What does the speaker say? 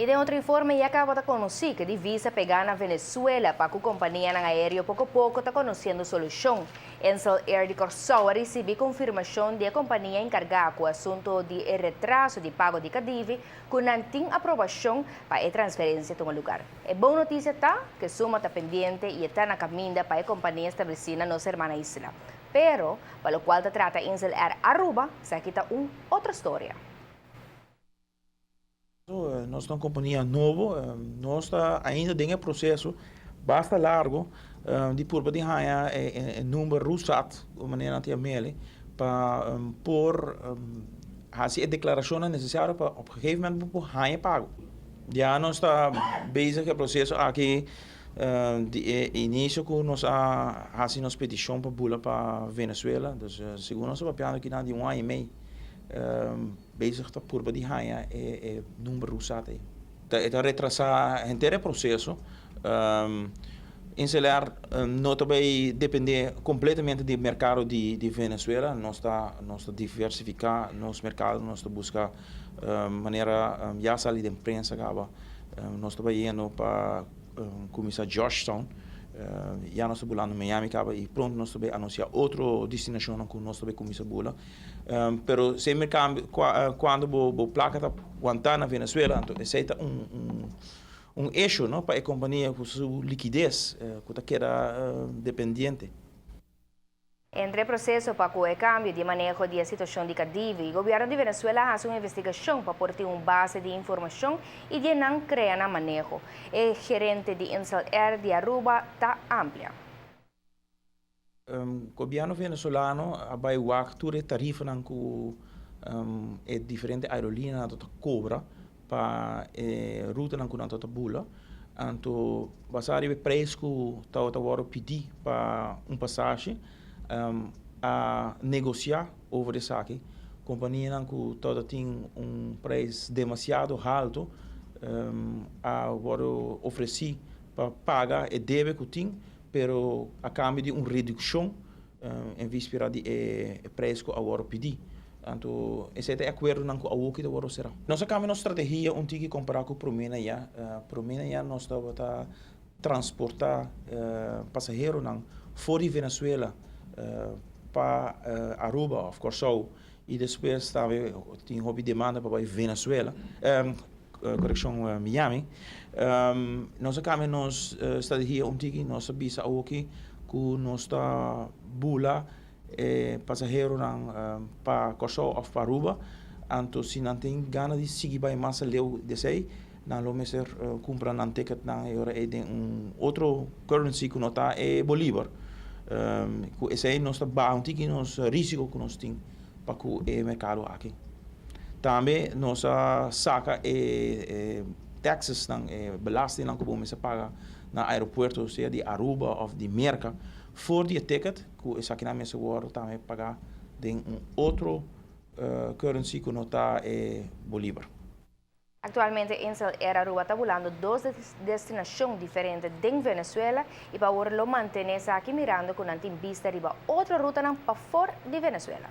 I den otro informe, ya kaba ta konosí ku divisa pegá na Venezuela pa ku kompanianan aéreo poko poko ta konosiendo solushon. Insel Air di Kòrsou a risibí konfirmashon di e kompania enkargá ku asuntu di e retraso di pago di Cadivi ku nan tin aprobashon pa e transferensia tuma lugá. E bon notisia ta ku e suma ta pendiente i e ta na kaminda pa e kompania establesí na nos hermana isla. Pero, pa lokual ta trata Insel Air Aruba, esaki ta un otro storia. Nos ta un kompania nobo, nos ta ainda den e proseso basta largu di purba di haña e number RUSAT, manera nan ta yam'el, pa por hasi e deklarashonnan nesesario pa op gegeven momento bo por haña e pago. Ya nos ta bezig ku e proseso aki di e inisio ku nos a hasi nos petishon pa bula pa Venezuela, dus segun nos ta papiando aki di un aña i mei. Bezig ta purba di haña e number RUSAT ei. E ta retrasá henter e proseso. Insel Air no ta bai dependé kompletamente di merkado di Venezuela. Nos ta nos ta diversifiká nos merkado, nos ta buska manera ya sali den prensa kaba. Nos ta bai yendo pa kuminsá Georgetown. Ya nos ta bulando Miami kaba i pronto nos ta bai anunsiá otro destinashonnan ku nos ta bai kuminsá bula. Pero semper cambio cuando bo placa ta wanta na Venezuela, anto esey ta un issue, no, pa e compania cu su liquidez cu ta keda dependiente. Entre proseso pa ku e kambio di maneho di e situashon di Cadivi, gobièrnu di Venezuela a hasi un investigashon pa por tin un base di informashon i di nan krea nan maneho. E gerente di Insel Air di Aruba ta amplia. Gobièrnu venezolano a bai wak tur e tarifanan ku e diferente aerolíneanan ta kobra pa e rutanan ku nan ta bula. Anto basá riba e preis ku tabata wòrdu pidí pa un pasashi a negosiá over esaki. Kompanianan ku tabata tin un preis demasiado haltu a wòrdu ofresí pa paga e debe ku tin, pero a kambio di un redukshon en víspera di e preis ku a wòrdu pidí. Anto esei ta e akuerdonan ku awoki ta wòrdu será. Nos a kambia nos strategia un tiki kompará ku promé na ya. Promé na ya nos tabata transportá pasaheronan for di Venezuela pa Aruba òf Kòrsou i despues tambe tin hopi demanda pa bai Venezuela. Korekshon, Miami. Nos a kambia nos strategia un tiki, nos a bisa awoki ku nos ta bula e pasaheronan pa Kòrsou òf pa Aruba, anto si nan tin gana di sigui bai mas aleu di esei, nan lo mester kumpra nan ticketnan e ora ei den un otro currency ku no ta e bolivar. Ku esei nos ta baha un tiki nos risiko ku nos tin pa ku e merkado aki. Tambe nos a saka e taxesnan, e belastingnan ku bo mester paga na aeropuerto, sea di Aruba òf di Merka, for di e ticket, ku esakinan mester wòrdu tambe pagá den un otro currency ku no ta e bolivar. Aktualmente Insel Air Aruba ta bulando dos destinashon diferente den Venezuela i pa awor lo mantené esaki mirando ku nan tin bista riba otro rutanan pafor di Venezuela.